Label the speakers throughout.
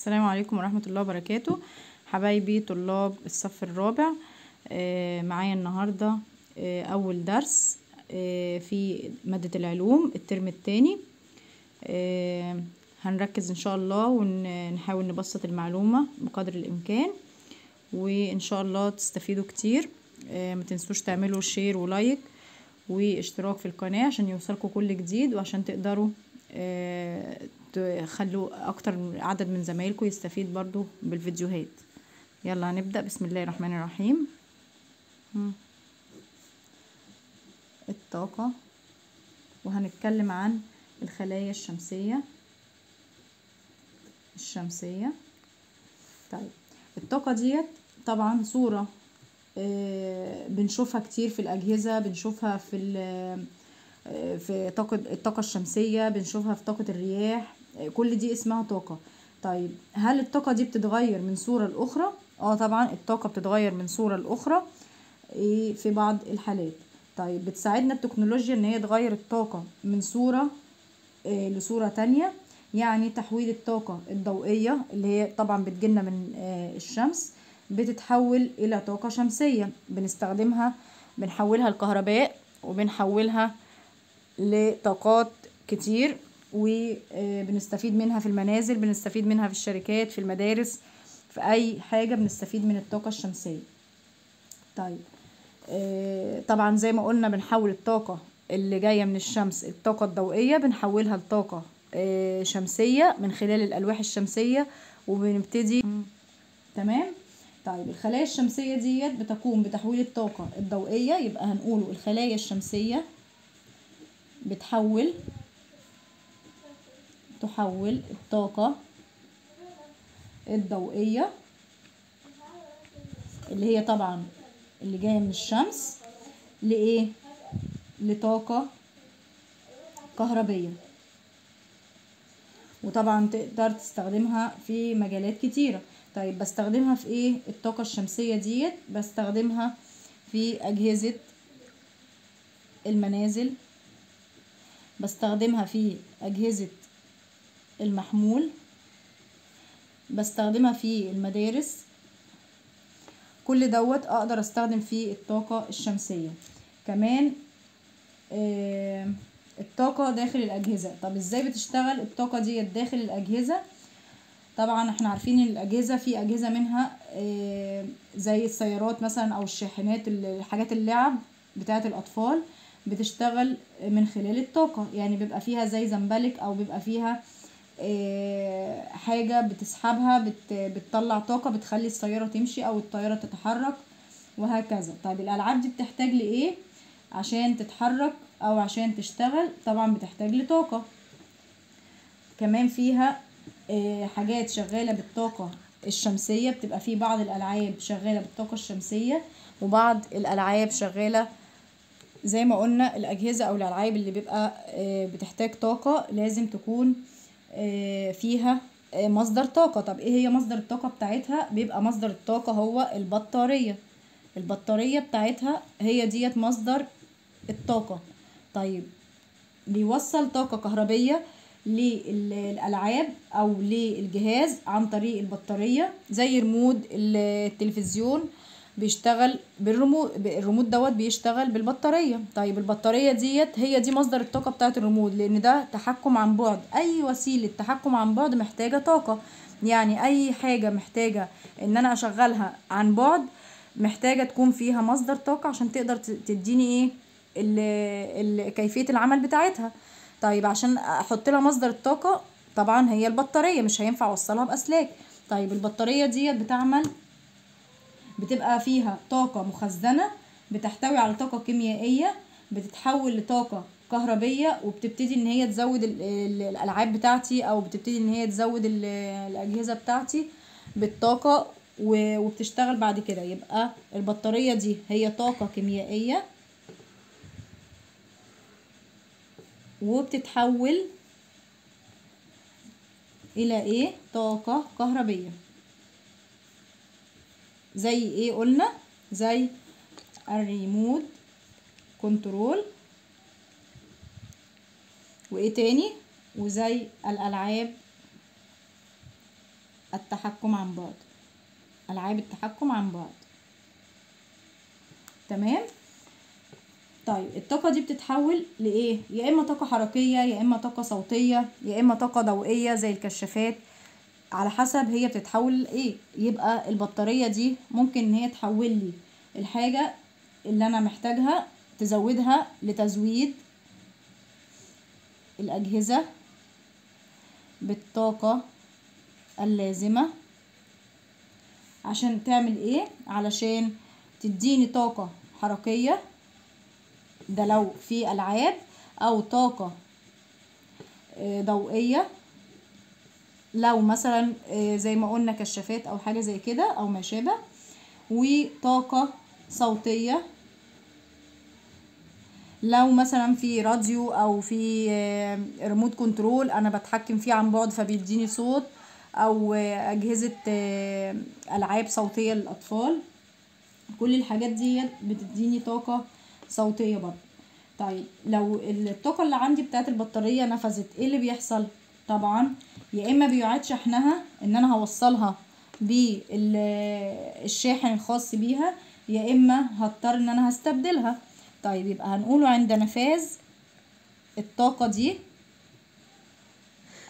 Speaker 1: السلام عليكم ورحمة الله وبركاته. حبايبي طلاب الصف الرابع، معايا النهاردة أول درس في مادة العلوم الترم الثاني. هنركز إن شاء الله ونحاول نبسط المعلومة بقدر الإمكان، وإن شاء الله تستفيدوا كتير. ما تنسوش تعملوا share و like واشتراك في القناة عشان يوصلكوا كل جديد، وعشان تقدروا تخلوا اكتر عدد من زمايلكم يستفيد برضو بالفيديوهات. يلا هنبدأ. بسم الله الرحمن الرحيم. الطاقة، وهنتكلم عن الخلايا الشمسية. طيب الطاقة ديت طبعا صورة بنشوفها كتير في الأجهزة، بنشوفها في الطاقة الشمسية، بنشوفها في طاقة الرياح، كل دي اسمها طاقة. طيب هل الطاقة دي بتتغير من صورة لأخرى؟ طبعا الطاقة بتتغير من صورة لأخرى في بعض الحالات. طيب بتساعدنا التكنولوجيا ان هي تغير الطاقة من صورة لصورة تانية، يعني تحويل الطاقة الضوئية اللي هي طبعا بتجيلنا من الشمس بتتحول الى طاقة شمسية، بنستخدمها، بنحولها لكهرباء وبنحولها لطاقات كتير، وبنستفيد منها في المنازل، بنستفيد منها في الشركات، في المدارس، في اي حاجة بنستفيد من الطاقة الشمسية. طيب طبعا زي ما قلنا بنحول الطاقة اللي جاية من الشمس، الطاقة الضوئية، بنحولها لطاقة شمسية من خلال الألواح الشمسية، وبنبتدي. تمام. طيب الخلايا الشمسية ديت بتقوم بتحويل الطاقة الضوئية، يبقى هنقوله الخلايا الشمسية تحول الطاقة الضوئية اللي هي طبعا اللي جاية من الشمس لإيه؟ لطاقة كهربية، وطبعا تقدر تستخدمها في مجالات كتيرة. طيب بستخدمها في ايه الطاقة الشمسية ديت؟ بستخدمها في أجهزة المنازل، بستخدمها في أجهزة المحمول، بستخدمها في المدارس. كل دوت اقدر استخدم فيه الطاقة الشمسية. كمان الطاقة داخل الأجهزة. طب ازاي بتشتغل الطاقة دي داخل الأجهزة؟ طبعا احنا عارفين ان الأجهزة في أجهزة منها زي السيارات مثلا او الشاحنات، الحاجات اللعب بتاعة الأطفال بتشتغل من خلال الطاقة، يعني بيبقى فيها زي زنبلك او بيبقى فيها حاجة بتسحبها بتطلع طاقة بتخلي السيارة تمشي او الطيارة تتحرك وهكذا. طيب الألعاب دي بتحتاج لإيه عشان تتحرك او عشان تشتغل؟ طبعا بتحتاج لطاقة. كمان فيها حاجات شغالة بالطاقة الشمسية، بتبقى في بعض الألعاب شغالة بالطاقة الشمسية وبعض الألعاب شغالة زي ما قلنا الأجهزة أو الألعاب اللي بيبقى بتحتاج طاقة لازم تكون فيها مصدر طاقة. طب ايه هي مصدر الطاقة بتاعتها؟ بيبقى مصدر الطاقة هو البطارية، البطارية بتاعتها هي ديت مصدر الطاقة. طيب بيوصل طاقة كهربية للألعاب أو للجهاز عن طريق البطارية، زي ريموت التلفزيون بيشتغل بالريموت، الريموت دوت بيشتغل بالبطارية. طيب البطارية ديت هي دي مصدر الطاقة بتاعت الريموت، لأن ده تحكم عن بعد. أي وسيلة تحكم عن بعد محتاجة طاقة، يعني أي حاجة محتاجة إن أنا أشغلها عن بعد محتاجة تكون فيها مصدر طاقة عشان تقدر تديني إيه كيفية العمل بتاعتها. طيب عشان أحط لها مصدر الطاقة طبعا هي البطارية، مش هينفع أوصلها بأسلاك. طيب البطارية ديت بتبقى فيها طاقة مخزنة، بتحتوي على طاقة كيميائية بتتحول لطاقة كهربية، وبتبتدي ان هي تزود الألعاب بتاعتي او بتبتدي ان هي تزود الأجهزة بتاعتي بالطاقة، وبتشتغل بعد كده. يبقى البطارية دي هي طاقة كيميائية وبتتحول الى ايه؟ طاقة كهربية. زي ايه قلنا؟ زي الريموت كنترول، وايه تاني؟ وزي الألعاب التحكم عن بعد، ألعاب التحكم عن بعد. تمام. طيب الطاقة دي بتتحول لإيه؟ يا إما طاقة حركية، يا إما طاقة صوتية، يا إما طاقة ضوئية زي الكشافات، على حسب هي بتتحول لإيه. يبقى البطارية دي ممكن إن هي تحول لي الحاجة اللي أنا محتاجها، تزودها لتزويد الأجهزة بالطاقة اللازمة عشان تعمل إيه؟ علشان تديني طاقة حركية، ده لو في ألعاب، أو طاقة ضوئية لو مثلا زي ما قلنا كشافات أو حاجة زي كده أو ما شابه، وطاقة صوتية لو مثلا في راديو أو في remote control أنا بتحكم فيه عن بعد فبيديني صوت، أو أجهزة ألعاب صوتية للأطفال. كل الحاجات دي بتديني طاقة صوتية برضه. طيب لو الطاقة اللي عندي بتاعت البطارية نفذت، ايه اللي بيحصل؟ طبعا يا اما بيعاد شحنها، ان انا هوصلها بالشاحن الخاص بيها، يا اما هضطر ان انا هستبدلها. طيب يبقى هنقوله عند نفاذ الطاقة دي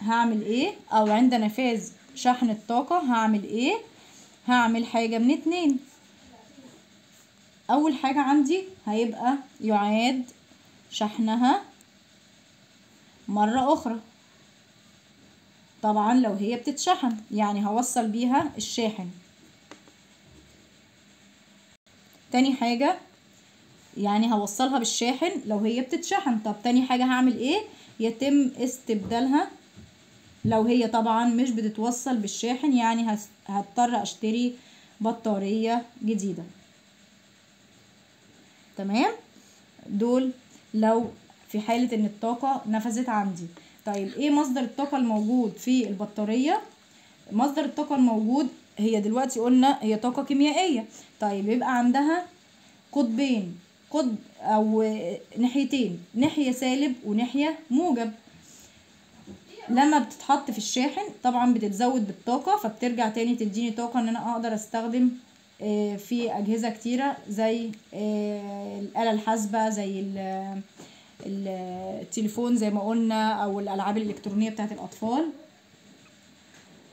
Speaker 1: هعمل ايه، او عند نفاذ شحن الطاقة هعمل ايه؟ هعمل حاجة من اتنين. اول حاجة عندي هيبقى يعاد شحنها مرة اخرى، طبعا لو هي بتتشحن يعني هوصل بيها الشاحن. تاني حاجة يعني هوصلها بالشاحن لو هي بتتشحن. طب تاني حاجة هعمل ايه؟ يتم استبدالها لو هي طبعا مش بتتوصل بالشاحن، يعني هضطر اشتري بطارية جديدة. تمام، دول لو في حالة ان الطاقة نفذت عندي. طيب ايه مصدر الطاقة الموجود في البطارية؟ مصدر الطاقة الموجود هي دلوقتي قلنا هي طاقة كيميائية. طيب يبقى عندها قطبين، قطب او ناحيتين، ناحية سالب وناحية موجب. لما بتتحط في الشاحن طبعا بتتزود بالطاقة، فبترجع تاني تديني طاقة ان انا اقدر استخدم في اجهزة كتيرة زي الآلة الحاسبة، زي التليفون زي ما قلنا، او الالعاب الالكترونية بتاعت الاطفال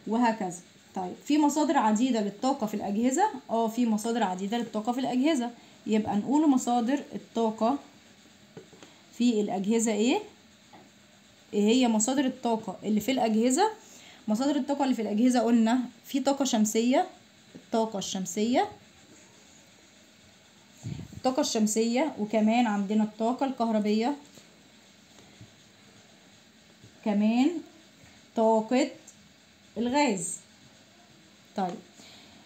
Speaker 1: وهكذا. طيب في مصادر عديدة للطاقة في الاجهزة. في مصادر عديدة للطاقة في الاجهزة، يبقى نقول مصادر الطاقة في الاجهزة ايه؟ ايه هي مصادر الطاقة اللي في الاجهزة؟ مصادر الطاقة اللي في الاجهزة قلنا في طاقة شمسية، الطاقة الشمسية، الطاقة الشمسية، وكمان عندنا الطاقة الكهربية، كمان طاقة الغاز. طيب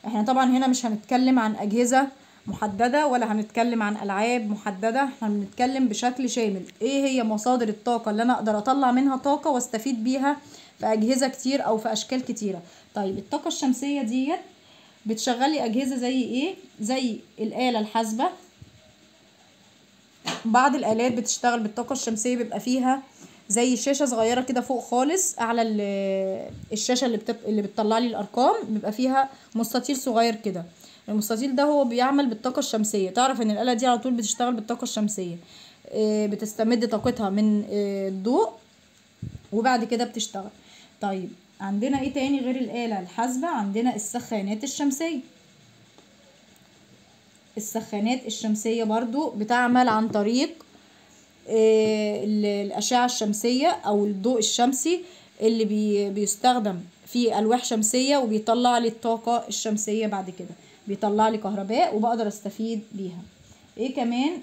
Speaker 1: احنا طبعا هنا مش هنتكلم عن أجهزة محددة ولا هنتكلم عن ألعاب محددة، احنا بنتكلم بشكل شامل ايه هي مصادر الطاقة اللي انا اقدر اطلع منها طاقة واستفيد بيها في أجهزة كتير او في أشكال كتيرة. طيب الطاقة الشمسية ديت بتشغلي أجهزة زي ايه؟ زي الآلة الحاسبة. بعض الآلات بتشتغل بالطاقة الشمسية، بيبقى فيها زي شاشة صغيرة كده فوق خالص أعلى الشاشة اللي بتطلع لي الأرقام، بيبقى فيها مستطيل صغير كده. المستطيل ده هو بيعمل بالطاقة الشمسية. تعرف إن الآلة دي على طول بتشتغل بالطاقة الشمسية، بتستمد طاقتها من الضوء وبعد كده بتشتغل. طيب عندنا ايه تاني غير الآلة الحاسبة؟ عندنا السخانات الشمسية. السخانات الشمسية برضو بتعمل عن طريق الأشعة الشمسية أو الضوء الشمسي اللي بيستخدم في ألواح شمسية، وبيطلع لي الطاقة الشمسية بعد كده، بيطلع لي كهرباء وبقدر استفيد بيها. ايه كمان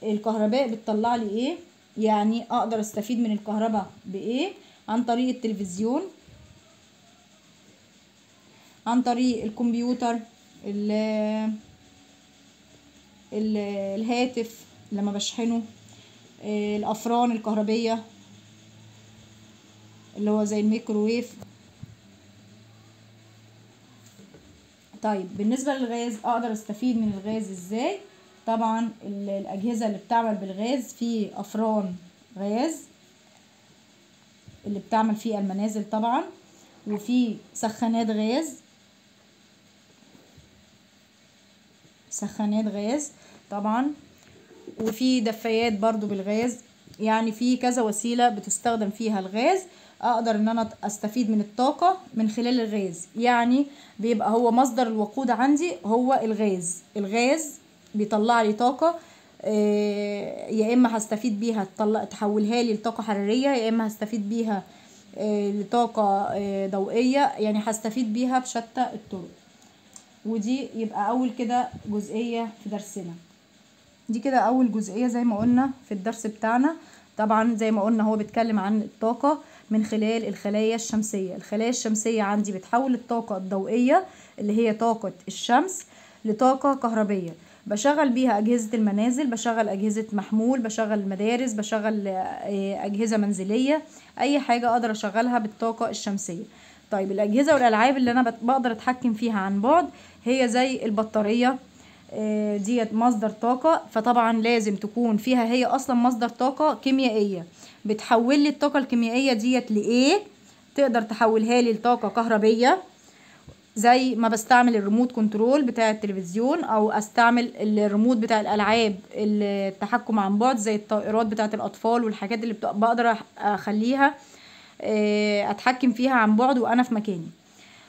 Speaker 1: الكهرباء بتطلع لي ايه؟ يعني اقدر استفيد من الكهرباء بايه؟ عن طريق التلفزيون، عن طريق الكمبيوتر، ال ال الهاتف لما بشحنه، الافران الكهربية اللي هو زي الميكروويف. طيب بالنسبة للغاز اقدر استفيد من الغاز ازاي؟ طبعا الاجهزة اللي بتعمل بالغاز، في افران غاز اللي بتعمل في المنازل طبعا، وفي سخانات غاز، سخانات غاز طبعا، وفي دفايات برضو بالغاز. يعني في كذا وسيلة بتستخدم فيها الغاز، اقدر ان انا استفيد من الطاقة من خلال الغاز. يعني بيبقى هو مصدر الوقود عندي هو الغاز، الغاز بيطلع لي طاقة، يا اما هستفيد بيها تحولها لي لطاقة حرارية، يا اما هستفيد بيها لطاقة ضوئية، يعني هستفيد بيها بشتى الطرق. ودي يبقى اول كده جزئية في درسنا. دي كده اول جزئية زي ما قلنا في الدرس بتاعنا. طبعا زي ما قلنا هو بيتكلم عن الطاقة من خلال الخلايا الشمسية. الخلايا الشمسية عندي بتحول الطاقة الضوئية اللي هي طاقة الشمس لطاقة كهربية، بشغل بيها أجهزة المنازل، بشغل أجهزة محمول، بشغل المدارس، بشغل أجهزة منزلية، أي حاجة أقدر أشغلها بالطاقة الشمسية. طيب الأجهزة والألعاب اللي أنا بقدر أتحكم فيها عن بعد هي زي البطارية، ديت مصدر طاقة، فطبعا لازم تكون فيها هي أصلا مصدر طاقة كيميائية. بتحول لي الطاقة الكيميائية ديت لإيه؟ تقدر تحولها لي لطاقة كهربية، زي ما بستعمل ال remote control بتاع التلفزيون، او استعمل الريموت بتاع الالعاب التحكم عن بعد زي الطائرات بتاعه الاطفال والحاجات اللي بقدر اخليها اتحكم فيها عن بعد وانا في مكاني.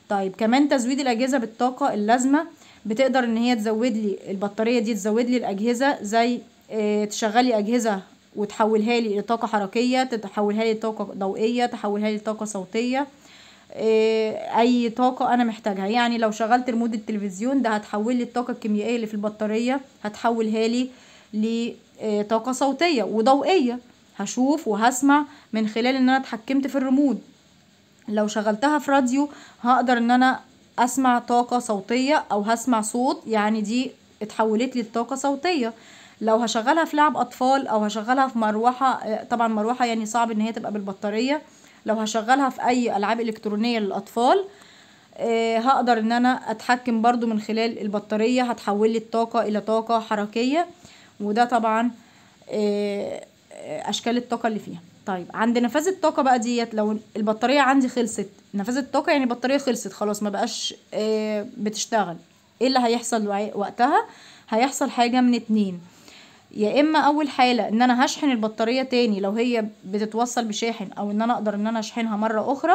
Speaker 1: طيب كمان تزويد الاجهزة بالطاقة اللازمة، بتقدر ان هي تزود لي البطارية دي، تزود لي الاجهزة زي تشغلي اجهزة وتحولها لي لطاقة حركية، تحولها لي لطاقة ضوئية، تحولها لي لطاقة صوتية، اي طاقة انا محتاجها. يعني لو شغلت ريموت التلفزيون ده هتحول لي الطاقة الكيميائية اللي في البطارية، هتحولها لي لطاقة صوتية وضوئيه، هشوف وهسمع من خلال ان انا اتحكمت في الريموت. لو شغلتها في راديو هقدر ان انا اسمع طاقة صوتية او هسمع صوت، يعني دي اتحولت لي لطاقة صوتية. لو هشغلها في لعب اطفال او هشغلها في مروحة، طبعا مروحة يعني صعب ان هي تبقى بالبطاريه، لو هشغلها في اي العاب الكترونية للاطفال هقدر ان انا اتحكم برضو من خلال البطارية، هتحول لي الطاقة الى طاقة حركية. وده طبعا اشكال الطاقة اللي فيها. طيب عند نفاذ الطاقة بقى ديت، لو البطارية عندي خلصت، نفاذ الطاقة يعني البطارية خلصت خلاص ما بقاش بتشتغل، ايه اللي هيحصل وقتها؟ هيحصل حاجة من اتنين، يا اما اول حاله ان انا هشحن البطارية تاني لو هي بتتوصل بشاحن، او ان انا اقدر ان انا اشحنها مرة اخرى.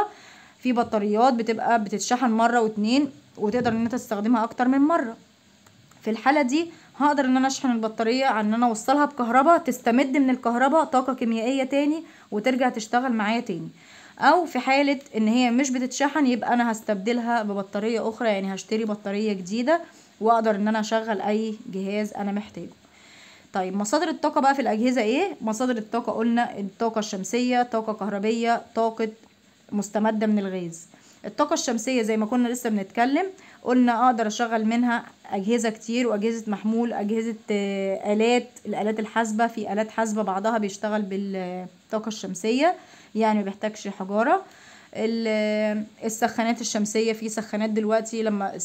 Speaker 1: في بطاريات بتبقى بتتشحن مرة واتنين وتقدر ان انت تستخدمها اكتر من مرة. في الحالة دي هقدر ان انا اشحن البطارية عن ان انا اوصلها بكهرباء، تستمد من الكهرباء طاقة كيميائية تاني وترجع تشتغل معايا تاني. او في حاله ان هي مش بتتشحن يبقى انا هستبدلها ببطاريه اخرى، يعني هشتري بطارية جديدة واقدر ان انا اشغل اي جهاز انا محتاجه. طيب مصادر الطاقة بقى في الأجهزة ايه؟ مصادر الطاقة قلنا الطاقة الشمسية، طاقة كهربية، طاقة مستمدة من الغاز. الطاقة الشمسية زي ما كنا لسه بنتكلم قلنا اقدر اشغل منها أجهزة كتير، وأجهزة محمول، أجهزة آلات، الآلات الحاسبة، في آلات حاسبة بعضها بيشتغل بالطاقة الشمسية يعني ما بيحتاجش حجارة. السخانات الشمسية، في سخانات دلوقتي لما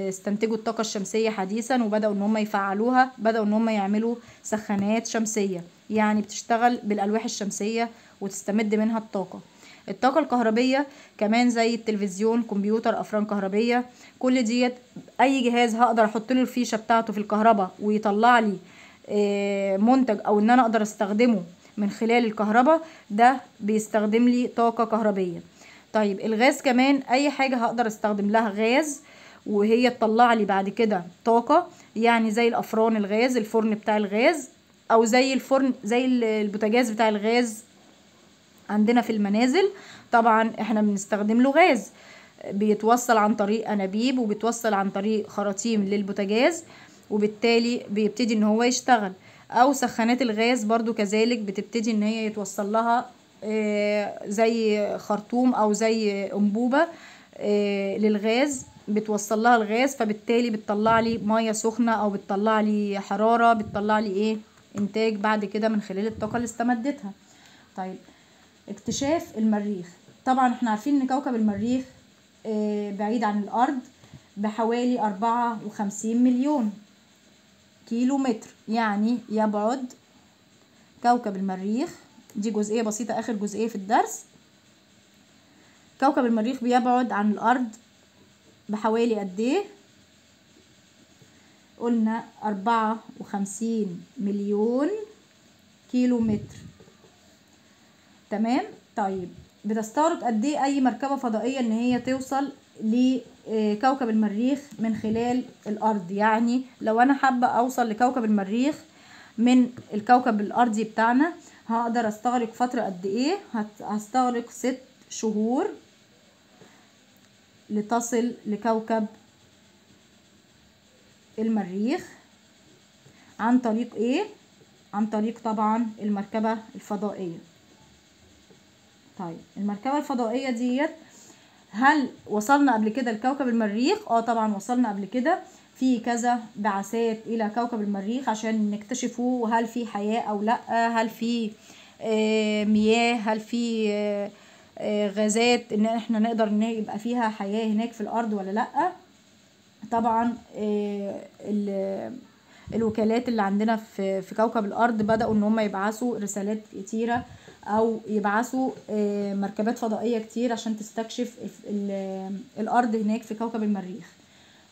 Speaker 1: استنتجوا الطاقة الشمسية حديثا وبدأوا ان هم يفعلوها، بدأوا ان هم يعملوا سخانات شمسية، يعني بتشتغل بالألواح الشمسية وتستمد منها الطاقة. الطاقة الكهربية كمان زي التلفزيون، كمبيوتر، أفران كهربية، كل ديت أي جهاز هقدر أحط له الفيشة بتاعته في الكهرباء ويطلع لي منتج أو ان أنا أقدر استخدمه من خلال الكهرباء، ده بيستخدم لي طاقة كهربية. طيب الغاز كمان اي حاجة هقدر استخدم لها غاز وهي تطلع لي بعد كده طاقة، يعني زي الافران الغاز، الفرن بتاع الغاز، او زي الفرن زي البوتاجاز بتاع الغاز عندنا في المنازل، طبعا احنا بنستخدم له غاز، بيتوصل عن طريق انابيب وبيتوصل عن طريق خراطيم للبوتاجاز، وبالتالي بيبتدي ان هو يشتغل. او سخانات الغاز برضو كذلك بتبتدي ان هي يتوصل لها زي خرطوم او زي انبوبة للغاز، بتوصل لها الغاز، فبالتالي بتطلع لي مية سخنة او بتطلع لي حرارة، بتطلع لي ايه انتاج بعد كده من خلال الطاقة اللي استمدتها. طيب اكتشاف المريخ، طبعا احنا عارفين ان كوكب المريخ بعيد عن الارض بحوالي 54 مليون كيلو متر، يعني يبعد كوكب المريخ، دي جزئية بسيطة آخر جزئية في الدرس، كوكب المريخ بيبعد عن الأرض بحوالي قد ايه؟ قلنا 54 مليون كيلو متر. تمام. طيب بتستغرق قد ايه اي مركبة فضائية ان هي توصل لكوكب المريخ من خلال الارض؟ يعني لو انا حابة اوصل لكوكب المريخ من الكوكب الارضي بتاعنا هقدر استغرق فترة قد ايه؟ هستغرق 6 شهور لتصل لكوكب المريخ عن طريق ايه؟ عن طريق طبعا المركبة الفضائية. طيب المركبة الفضائية ديت هل وصلنا قبل كده لكوكب المريخ؟ طبعا وصلنا قبل كده في كذا بعثات الى كوكب المريخ عشان نكتشفوه هل في حياة او لا، هل في مياه، هل في غازات ان احنا نقدر ان يبقى فيها حياة هناك في الارض ولا لا. طبعا الوكالات اللي عندنا في كوكب الارض بدأوا ان هم يبعثوا رسالات كتيرة او يبعثوا مركبات فضائية كتير عشان تستكشف الارض هناك في كوكب المريخ.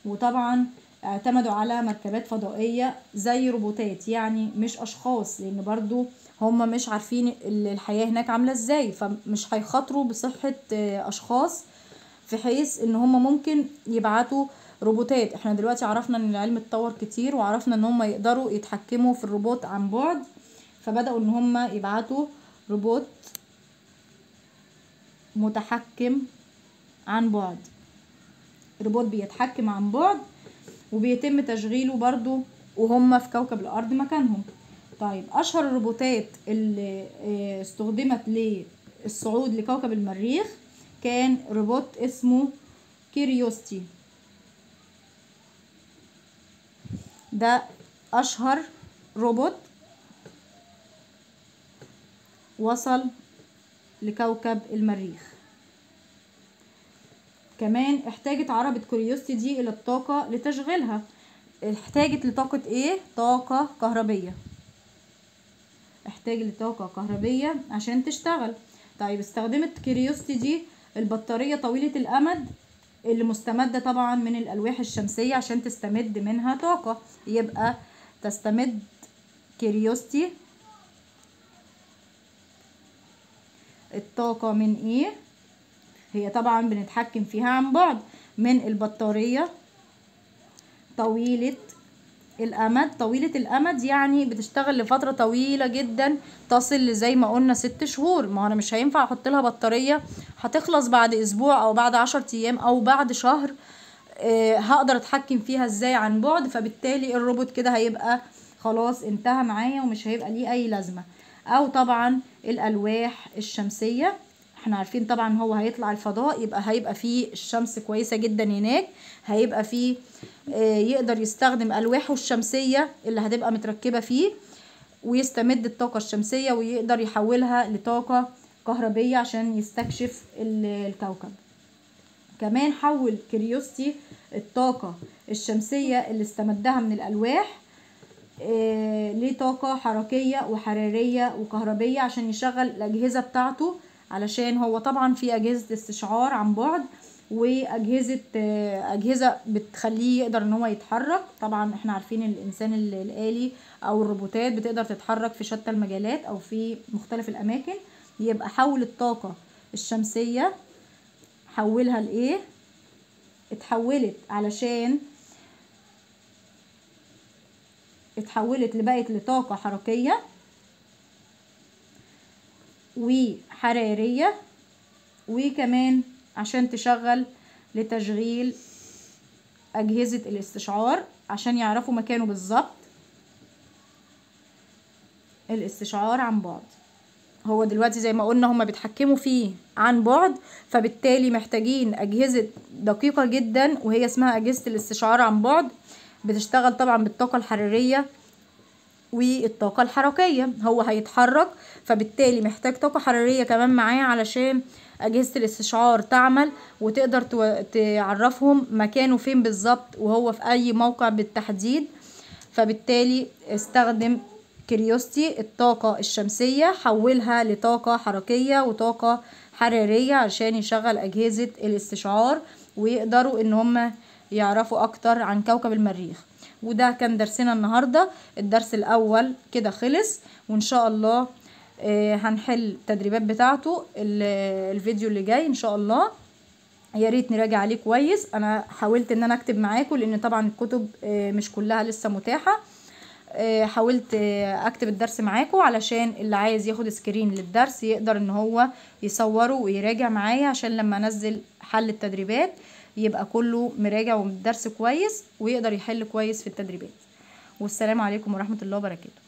Speaker 1: وطبعا اعتمدوا على مركبات فضائية زي روبوتات، يعني مش اشخاص، لان برضو هم مش عارفين الحياة هناك عاملة ازاي، فمش هيخاطروا بصحة اشخاص في حيث ان هم ممكن يبعتوا روبوتات. احنا دلوقتي عرفنا ان العلم اتطور كتير وعرفنا ان هم يقدروا يتحكموا في الروبوت عن بعد، فبدأوا ان هم يبعتوا روبوت متحكم عن بعد، روبوت بيتحكم عن بعد وبيتم تشغيله برضو وهم في كوكب الارض مكانهم. طيب اشهر الروبوتات اللي استخدمت للصعود لكوكب المريخ كان روبوت اسمه كيريوستي، ده اشهر روبوت وصل لكوكب المريخ. كمان احتاجت عربة كوريوستي دي الى الطاقة لتشغيلها. احتاجت لطاقة ايه؟ طاقة كهربية، احتاج لطاقة كهربية عشان تشتغل. طيب استخدمت كوريوستي دي البطارية طويلة الامد اللي مستمدة طبعا من الالواح الشمسية عشان تستمد منها طاقة، يبقى تستمد كوريوستي الطاقة من ايه؟ هي طبعا بنتحكم فيها عن بعد من البطارية طويلة الامد. طويلة الامد يعني بتشتغل لفترة طويلة جدا تصل زي ما قلنا 6 شهور. ما انا مش هينفع احط لها بطارية هتخلص بعد اسبوع او بعد 10 ايام او بعد شهر، هقدر اتحكم فيها ازاي عن بعد؟ فبالتالي الروبوت كده هيبقى خلاص انتهى معايا ومش هيبقى ليه اي لازمة. او طبعا الالواح الشمسية، احنا عارفين طبعا هو هيطلع الفضاء يبقى هيبقى فيه الشمس كويسة جدا هناك، هيبقى فيه يقدر يستخدم الواحه الشمسية اللي هتبقى متركبة فيه ويستمد الطاقة الشمسية ويقدر يحولها لطاقة كهربية عشان يستكشف الكوكب. كمان حول كوريوستي الطاقة الشمسية اللي استمدها من الالواح لطاقة حركية وحرارية وكهربية عشان يشغل الأجهزة بتاعته، علشان هو طبعا في أجهزة استشعار عن بعد وأجهزة أجهزة بتخليه يقدر ان هو يتحرك. طبعا احنا عارفين الإنسان الآلي أو الروبوتات بتقدر تتحرك في شتى المجالات أو في مختلف الأماكن، يبقى حول الطاقة الشمسية حولها لإيه؟ اتحولت علشان اتحولت لبقت لطاقة حركية وحرارية، وكمان عشان تشغل لتشغيل أجهزة الاستشعار عشان يعرفوا مكانه بالظبط، الاستشعار عن بعد. هو دلوقتي زي ما قلنا هما بيتحكموا فيه عن بعد، فبالتالي محتاجين أجهزة دقيقة جدا وهي اسمها أجهزة الاستشعار عن بعد، بتشتغل طبعا بالطاقة الحرارية والطاقة الحركية. هو هيتحرك فبالتالي محتاج طاقة حرارية كمان معاه علشان أجهزة الاستشعار تعمل وتقدر تعرفهم مكانه فين بالظبط وهو في أي موقع بالتحديد. فبالتالي استخدم كوريوستي الطاقة الشمسية، حولها لطاقة حركية وطاقة حرارية عشان يشغل أجهزة الاستشعار ويقدروا ان هم يعرفوا اكتر عن كوكب المريخ. وده كان درسنا النهاردة، الدرس الاول كده خلص، وان شاء الله هنحل التدريبات بتاعته الفيديو اللي جاي ان شاء الله. يا ريت نراجع عليه كويس، انا حاولت ان انا اكتب معاكم لان طبعا الكتب مش كلها لسه متاحة. حاولت اكتب الدرس معاكم علشان اللي عايز ياخد screen للدرس يقدر ان هو يصوره ويراجع معايا، عشان لما انزل حل التدريبات يبقى كله مراجع والدرس كويس ويقدر يحل كويس في التدريبات. والسلام عليكم ورحمة الله وبركاته.